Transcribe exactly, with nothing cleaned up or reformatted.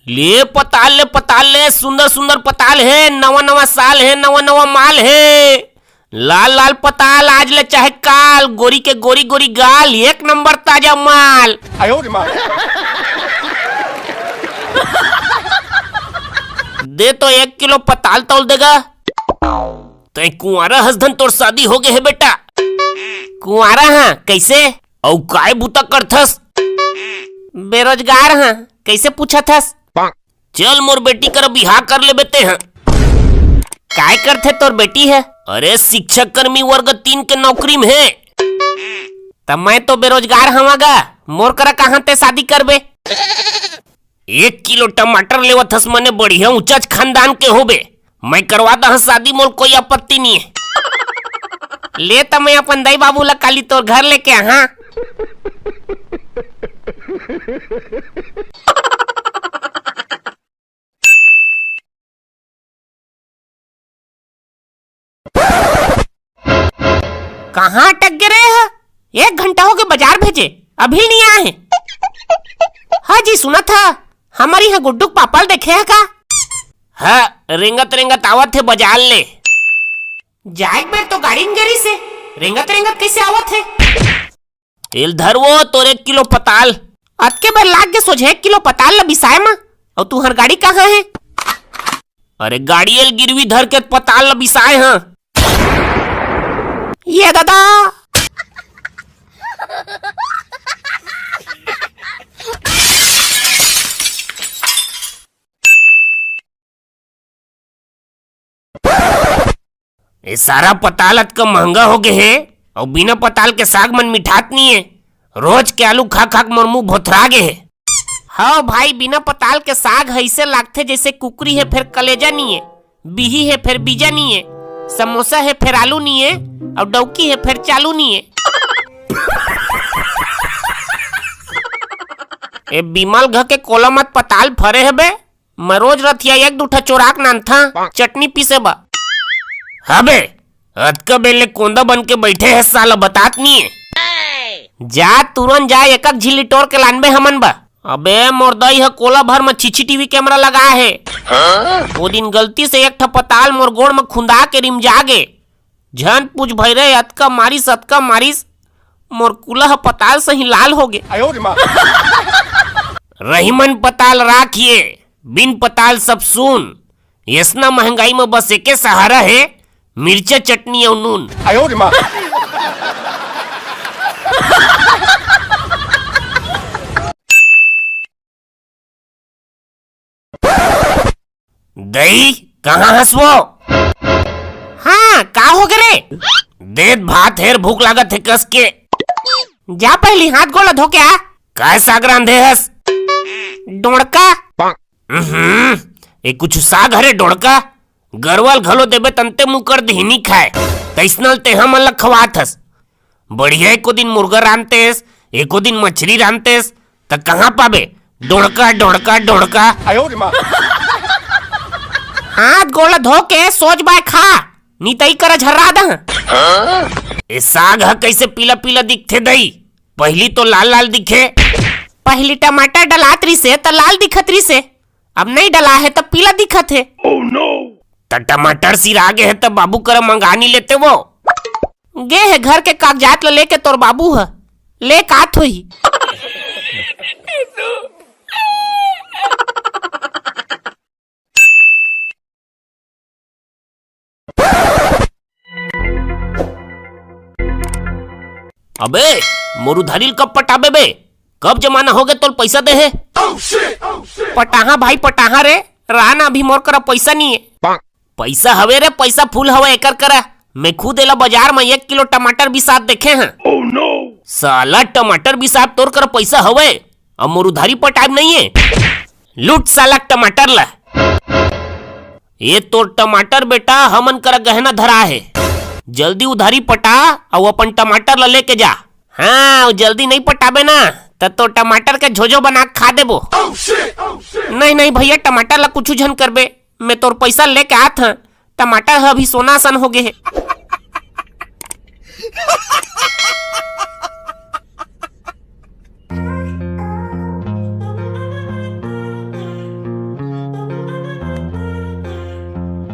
ले पताल, ले पताल, ले सुंदर सुंदर पताल हे, नवा नवा साल हे, नवा नवा माल हे। लाल लाल पताल आज ले चाहे काल, गोरी के गोरी गोरी गाल, एक नंबर ताजा माल। दे तो एक किलो पताल तौल देगा। तैं कुंवारा हस धन तोर शादी हो गे हे बेटा। कुंवारा हाँ, कैसे? अउ काय बूता करथस? बेरोजगार हाँ, कैसे पूछथस? चल मोर बेटी कर बिहाव कर लेबे तें ह। काय करथे तोर बेटी ह? अरे शिक्षक कर्मी वर्ग तीन के नौकरी में हे। त मैं तो बेरोजगार हवा गा, मोर करा कहाँ ते शादी करबे? एक किलो टमाटर लेवत हस मने बढ़िया ऊंचाच खानदान के होबे। मैं करवा दहूं शादी, मोल कोई आपत्ति नहीं है। ले त मैं अपन दाई बाबू ला काली तोर घर लेके आहा। कहाँ अटक गे रे ह? एक घंटा हो गे बाजार भेजे, अभी नहीं आए हे। हाँ जी, सुनत ह, हमर इहाँ गुड्डू के पापा ल देखे ह का? हाँ, रेंगत रेंगत आवत हे बाजार ले। जाए के बेर तो गाड़ी न गे रिहिस हे, रेंगत रेंगत कैसे आवत हे? एल धर वो तोर एक किलो पताल। अतके बेर लाग गे सोझे एक किलो पताल ल बिसाए म, अउ तुंहर गाड़ी कहाँ हे? अरे गाड़ी एल गिरवी धर के पताल ल बिसाए हं। ये दादा। ए सारा पताल अतका महंगा हो गे हे, अउ बिना पताल के साग मन मिठात नी हे। रोज के आलू खा खा के मोर मुंह भोथरा गे हे। हव भाई, बिना पताल के साग ह अइसे लागथे जइसे कुकरी हे फेर कलेजा नी हे, बिही हे फेर बीजा नी हे, समोसा हे फेर आलू नी हे, अउ डौकी हे फेर चालू नी हे। ए बिमल घर के कोला मत पताल फरे हे बे। मैं रोज रथिया एक दू ठा चोराक नानथा, चटनी पीसे बा। हबे, अतका बेर ले कोंदा बन के बइठे हे साला, बतात नी हे। जा तुरंत जा, एकक झिल्ली टोर के लानबे हमन बा। अबे मोर दाई ह कोला भर म सीसीटीवी कैमरा लगा हे। ओ दिन गलती से एक ठा पताल मोर गोड़ म खुंदा के रिमजा गे। झन पूछ भई रे, अतका मारिस, अतका मारिस, मोर कुला ह पताल सही लाल हो गे। रहीमन पताल राख ये, बिन पताल सब सून। यसना महंगाई म बस एके सहारा हे, मिर्चा चटनी अउ नून। दई, कहाँ हस वो? हाँ, का हो गे रे? देत भात हेर, भूख लागत हे कस के। जा पहिली हाथ गोड़ ला धो के आ। काय साग रांधे हस? डोड़का। उहुं, ए कुछु साग हरे डोड़का? गरवा ल घलो देबे तंते मुकर दिही नी खाए। तइसना ल ते हमन ल खवात हस। बढ़िया एको दिन मुर्गा रांधतेस, एको दिन मछरी रांधतेस, त कहाँ पाबे? डोड़का, डोड़का, डोड़का। हाथ गोड़ ला धो के सोज बाय खा, नी तई करा झर्रा दह। ए साग ह कइसे पीला पीला दिखथे दई? पहिली तो लाल लाल दिखे। पहिली टमाटर डलात रिसे त लाल दिखत रिसे, अब नइ डला हे त पीला दिखत हे। त टमाटर सिरा गे हे त बाबू करा मंगा नी लेते वो। गे हे घर के कागजात ल लेके तोर बाबू ह, ले कात होही। अबे, मोर उधारी ल कब पटाबे बे? कब जमाना होगे तोल पैसा दे हे? पटाहा भाई पटाहा रे, रहा ना, अभी मोर करा पैसा नहीं है। पैसा हवे रे, पैसा फुल हवे एकर करा। मैं खुद एला बाजार में एक किलो टमाटर बिसात देखे हं। साला टमाटर बिसात तोर करा पैसा हवे, अब मोर उधारी पटाब नहीं है। लूट साला टमाटर ला। ये तोर टमाटर बेटा हमन करा गहना धरा है। जल्दी उधारी पटा अउ अपन टमाटर ला लेके जा। हाँ, अउ जल्दी नहीं पटाबे ना त तोर टमाटर के झोझो बना के खा देबो। नहीं, नहीं भैया, टमाटर ला कुछु झन करबे। मैं तोर पैसा लेके आत हं। टमाटर ह अभी सोना असन हो गे हे।